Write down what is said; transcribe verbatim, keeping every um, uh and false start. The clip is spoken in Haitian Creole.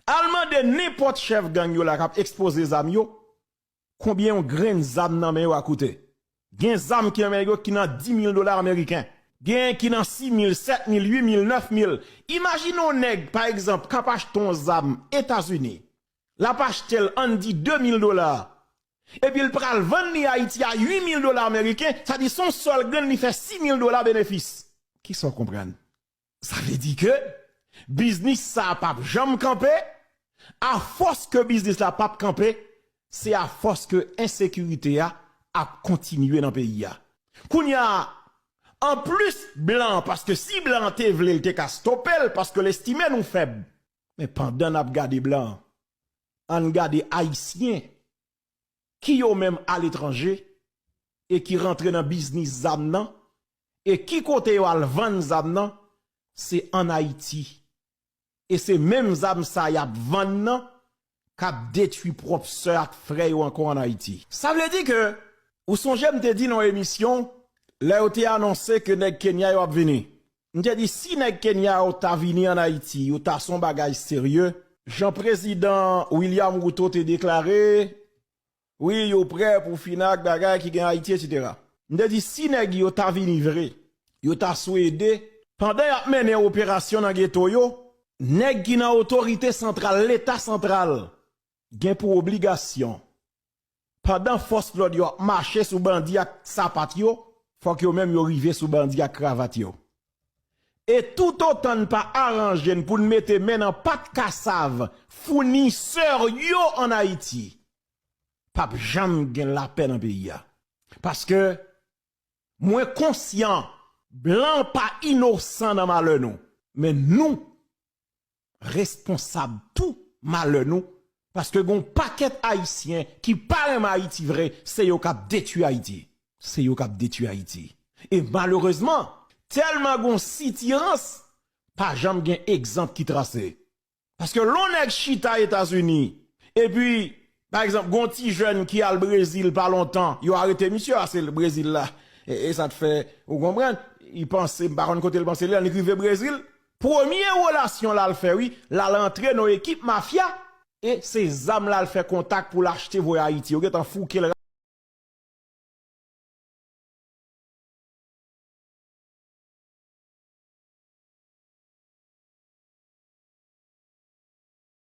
Al mande nenpòt chèf gang yo la k ap ekspoze zam yo, konbyen yon grenn zam nan men yo a koute. Gen zam ki nan men yo ki nan dis mil dola ameriken. Gen ki nan sis mil, sèt mil, uit mil, nèf mil. Imajine yon nèg, pa egzanp, k ap achte yon zam Etazini. L ap achte l, ann di, de mil dola. Epi l pral vann li Ayiti a uit mil dola ameriken, sa di se yon sèl grenn li fè sis mil dola benefis. Kisa w konprann? Sa vle di ke biznis sa a p ap janm kanpe. Afòs ke biznis la p ap kanpe, se afòs ke ensekirite a ap kontinye nan peyi a. Kounye a, anplis blan an, paske si blan an te vle, l te ka stope l, paske l estime nou fèb. Men pandan n ap gade blan an, ann gade Ayisyen ki yo menm aletranje e ki rantre nan biznis zam nan, e ki kote yo al vann zam nan, se ann Ayiti. E se menm zam sa y ap vann nan k ap detwi pwòp sè ak frè yo ankò ann Ayiti. Sa vle di ke, ou sonje m te di nan yon emisyon, lè yo te anonse ke nèg Kenya yo ap vini, m te di si nèg Kenya yo ta vini ann Ayiti, yo ta se yon bagay serye. Jan prezidan William Ruto te deklare, wi, yo prè pou fini ak bagay ki gen Ayiti, etsetera. M te di si nèg yo ta vini vre, yo ta swede, pandan y ap mennen operasyon nan geto yo, nèg ki nan otorite santral, Leta santral, gen pou obligasyon, pandan fòs lòd yo ap mache sou bandi ak sapat yo, fòk yo menm yo rive sou bandi ak kravat yo. E toutotan n pa aranje n pou n mete men nan pat kasav founisè yo ann Ayiti, p ap janm gen lapè nan peyi a. Paske mwen konsyan, blan pa inosan nan malè nou, men nou responsab tou malè nou, paske gen yon pakèt Ayisyen ki pa renmen Ayiti vre, se yo k ap detwi Ayiti. Se yo k ap detwi Ayiti. E malerezman, tèlman gen yon sitirans, pa janm gen egzanp ki trase. Paske lè yon nèg chita Etazini, epi, pa egzanp, gen yon ti jèn ki al Brezil pa lontan, yo arete misye, a se Brezil la. E, e sa t fè, ou konprann, li panse, m pa konn kote l panse li, li rive Brezil, premye relasyon l al fè, wi, l al antre nan ekip mafya, e se zam l al fè kontak pou l achte voye Ayiti. Yo gentan fouke l